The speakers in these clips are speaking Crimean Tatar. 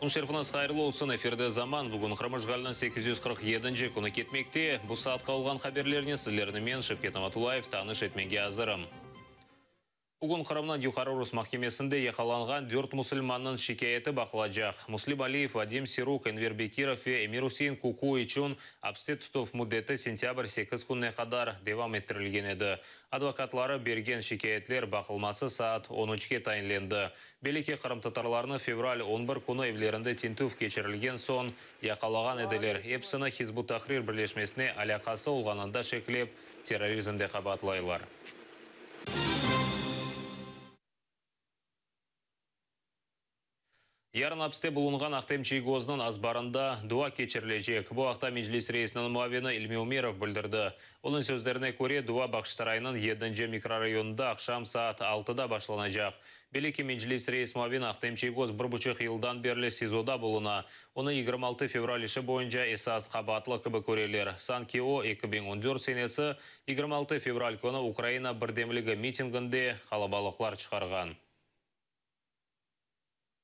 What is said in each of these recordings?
Kün şerifiñiz hayırlı olsun, efirde Zaman, bugün Qırım işğaliniñ 847-nci künü ketmekte. Bu saatqa olğan haberlernen sizlerni men, Şevket Namatullayev, tanış etmege azırım. Bugün Qırımnıñ Yuqarı Rus mahkemesinde yaqalanğan dört musulmannıñ şikâyeti baqılacaq. Muslim Aliyev, Vadim Siruk, Enver Bekirov ve Emir-Usein Kuku içün apste tutuv müddeti sentâbr 8 kününe qadar devam ettirilgen edi. Advokatları bergen şikâyetler baqılması saat on üçke tayinlendi. Belli ki, qırımtatarlarnı fevral on bir künü evlerinde tintüv keçirilgen soñ yaqalağan ediler. Episini Hizb ut-Tahrir birleşmesine alâqası olğanında şeklep, terrorizmde qabaatlaylar. Yarın apiste bulunğan Ahtem Çiygoznıñ azbarında dua keçirilecek. Bu aqta Meclis reisiniñ muavini İlmi Umerov bildirdi. Onıñ sözlerine köre, dua Bağçasaraynıñ yedinci mikrorayonında aqşam saat altıda başlanacaq. Belli ki, Meclis reis muavini Ahtem Çiygoz bir buçuq yıldan berli SİZOda buluna. Onı 26 fevral işi boyunca esas qabaatlı kibi köreler. Sanki o, 2014 senesi 26 fevral künü Ukraina birdemligi mitinginde qalabalıqlar çıqarğan.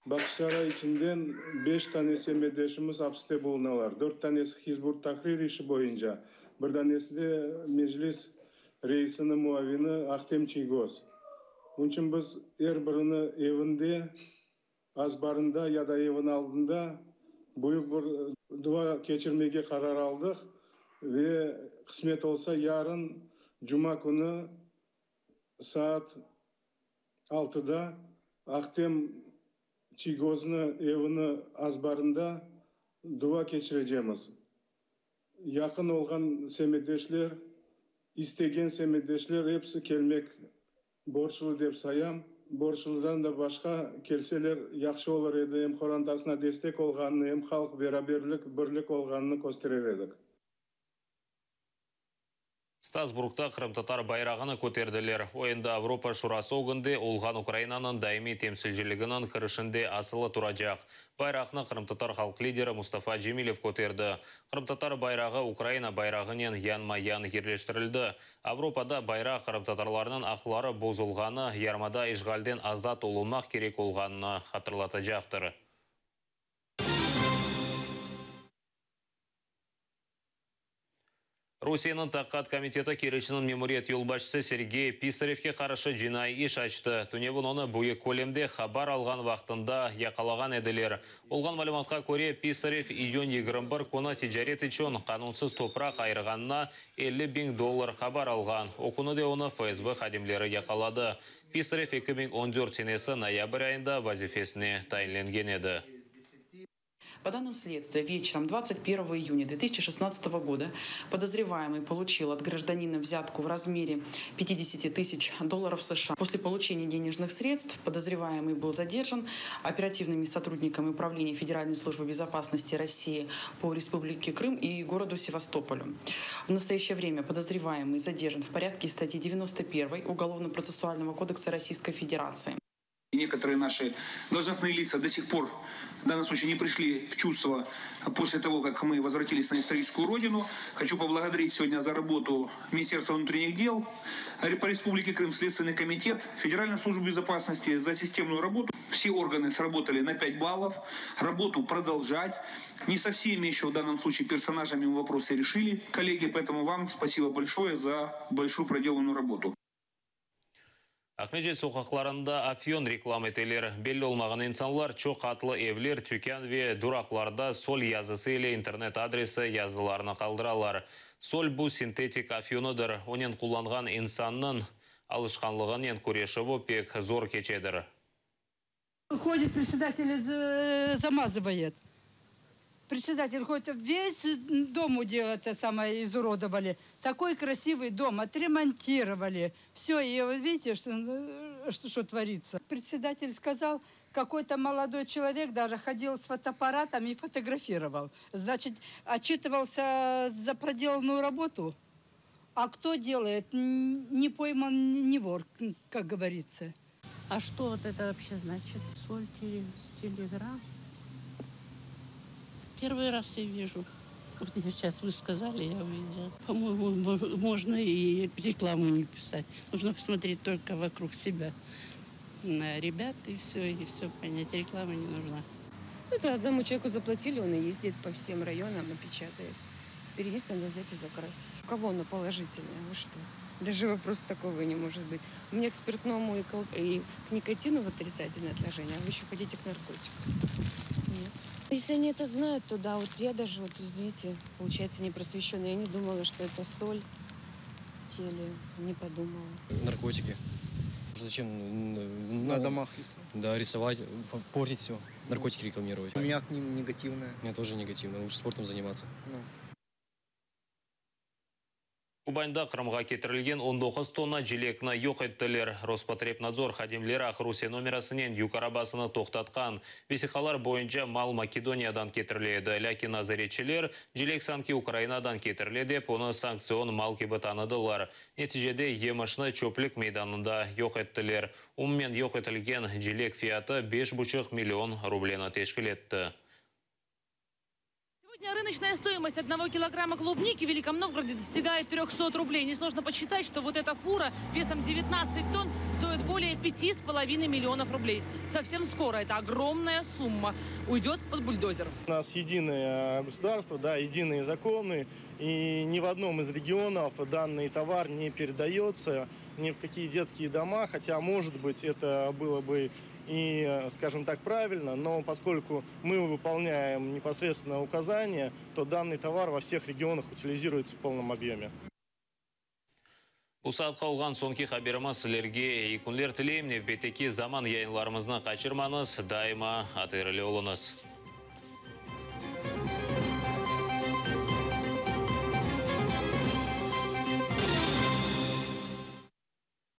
Bağçasaray içinden beş tane semetdeşimiz apiste bulunalar, dört tanesi Hizb ut-Tahrir işi boyunca, bir danesi de Meclis reisiniñ muavini Ahtem Çiygoz. Onıñ içün biz er birini evinde, azbarında ya da eviniñ aldında büyük bir dua keçirmege qarar aldıq ve qısmet olsa yarın, cuma künü, saat altıda Ahtem Çiygoznı evini azbarında dua keçirecemiz. Yaqın olğan semetdeşler, istegen semetdeşler episi kelmek borçlu dep sayam. Borçludan da başqa kelseler yahşı olur edi, em qorantasına destek olğanını, em halq beraberlik, birlik olğanını kösterer edik. Strasburgda qırımtatar bayrağını köterdiler. O endi Avropa Şurası ögünde olğan Ukrainanıñ daimiy temsilciliginiñ kirişinde asılı turacaq. Bayraqnı qırımtatar halq lideri Mustafa Cemilev köterdi. Qırımtatar bayrağı Ukraina bayrağınen yanma-yan yerleştirildi. Avropada bayraq qırımtatarlarnıñ aqları bozulğanı, yarımada işğalden azat olunmaq kerek olğanını hatırlatacaqtır. Rusiyeniñ Taqiqat komiteti Keriçniñ memuriyet yolbaşçısı Sergey Pisarevge qarşı cinaiy iş açtı. Tünevin onı büyük kölemde haber alğan vaqtında yaqalağan ediler. Olğan malümatqa köre, Pisarev iyün 21 künü ticaret içün qanunsız topraq ayırğanına 50 biñ dollar haber alğan. O künü de onı FSB hadimleri yaqaladı. Pisarev 2014 senesi noyabr ayında vazifesine tayinlengen edi. По данным следствия, вечером 21 июня 2016 года подозреваемый получил от гражданина взятку в размере 50 тысяч долларов США. После получения денежных средств подозреваемый был задержан оперативными сотрудниками Управления Федеральной службы безопасности России по Республике Крым и городу Севастополю. В настоящее время подозреваемый задержан в порядке статьи 91 Уголовно-процессуального кодекса Российской Федерации. Некоторые наши должностные лица до сих пор в данном случае не пришли в чувство после того, как мы возвратились на историческую родину. Хочу поблагодарить сегодня за работу Министерства внутренних дел по Республике Крым, Следственный комитет, Федеральную службу безопасности за системную работу. Все органы сработали на 5 баллов. Работу продолжать. Не со всеми еще в данном случае персонажами мы вопросы решили, коллеги, поэтому вам спасибо большое за большую проделанную работу. Aqmescit soqaqlarında afyon reklam eteler. Belli olmağan insanlar çoq qatlı evler, tükân ve duraqlarda sol yazısı ile internet adresi yazılarını qaldıralar. Sol bu sintetik afyonıdır. Onen qullanğan insannıñ alışqanlığınen küreşüvi pek zor keçedir. Ходит председатель, замазывает. Председатель ходит, весь дом это самое изуродовали. Такой красивый дом, отремонтировали. Все, и вы видите, что творится. Председатель сказал, какой-то молодой человек даже ходил с фотоаппаратом и фотографировал. Значит, отчитывался за проделанную работу. А кто делает, не пойман, не вор, как говорится. А что вот это вообще значит? Соль, телеграм? Первый раз я вижу. Вот я сейчас вы сказали, я увидела. По-моему, можно и рекламу не писать. Нужно посмотреть только вокруг себя на ребят и все, и все понять. Реклама не нужна. Ну, это одному человеку заплатили, он и ездит по всем районам и печатает. Перенести надо взять и закрасить. У кого оно положительное? Вы что? Даже вопрос такого не может быть. У меня к спиртному и к, и к никотину отрицательное отношение, а вы еще хотите к наркотикам. Нет. Если они это знают, то да, вот я даже, вот, извините, получается непросвещенная. Я не думала, что это соль в теле, не подумала. Наркотики. Зачем? Ну, На домах Да, рисовать, портить все. Наркотики рекламировать. У меня к ним негативное. У меня тоже негативно. Лучше спортом заниматься. Ну. Kubanda Qırımğa ketirilgen 19 tonna cilekni yoq ettiler. Роспотребнадзор hadimleri Aqrusiye nomerasınen yük arabasını toqtatqan. Vesiqalar boyunca mal Makedoniyadan ketirile edi. Lâkin nezaretçiler cilek sanki Ukrainadan ketirile dep, onı sanktsion mal kibi tanıdılar. Neticede yemişni çöplük meydanında yoq ettiler. Umumen yoq etilgen cilek fiyatı 5,5 million rubleni teşkil etti. Сегодня рыночная стоимость одного килограмма клубники в Великом Новгороде достигает 300 рублей. Несложно посчитать, что вот эта фура весом 19 тонн стоит более 5,5 миллионов рублей. Совсем скоро эта огромная сумма уйдет под бульдозер. У нас единое государство, да, единые законы, и ни в одном из регионов данный товар не передается ни в какие детские дома, хотя, может быть, это было бы и, скажем так, правильно, но поскольку мы выполняем непосредственно указания, то данный товар во всех регионах утилизируется в полном объеме. Bu saatqa olğan soñki haberimiz sizlerge eyi künler tileyim. Nevbetteki Zaman yayınlarımıznı qaçırmañız. Daima ATR ile oluñız.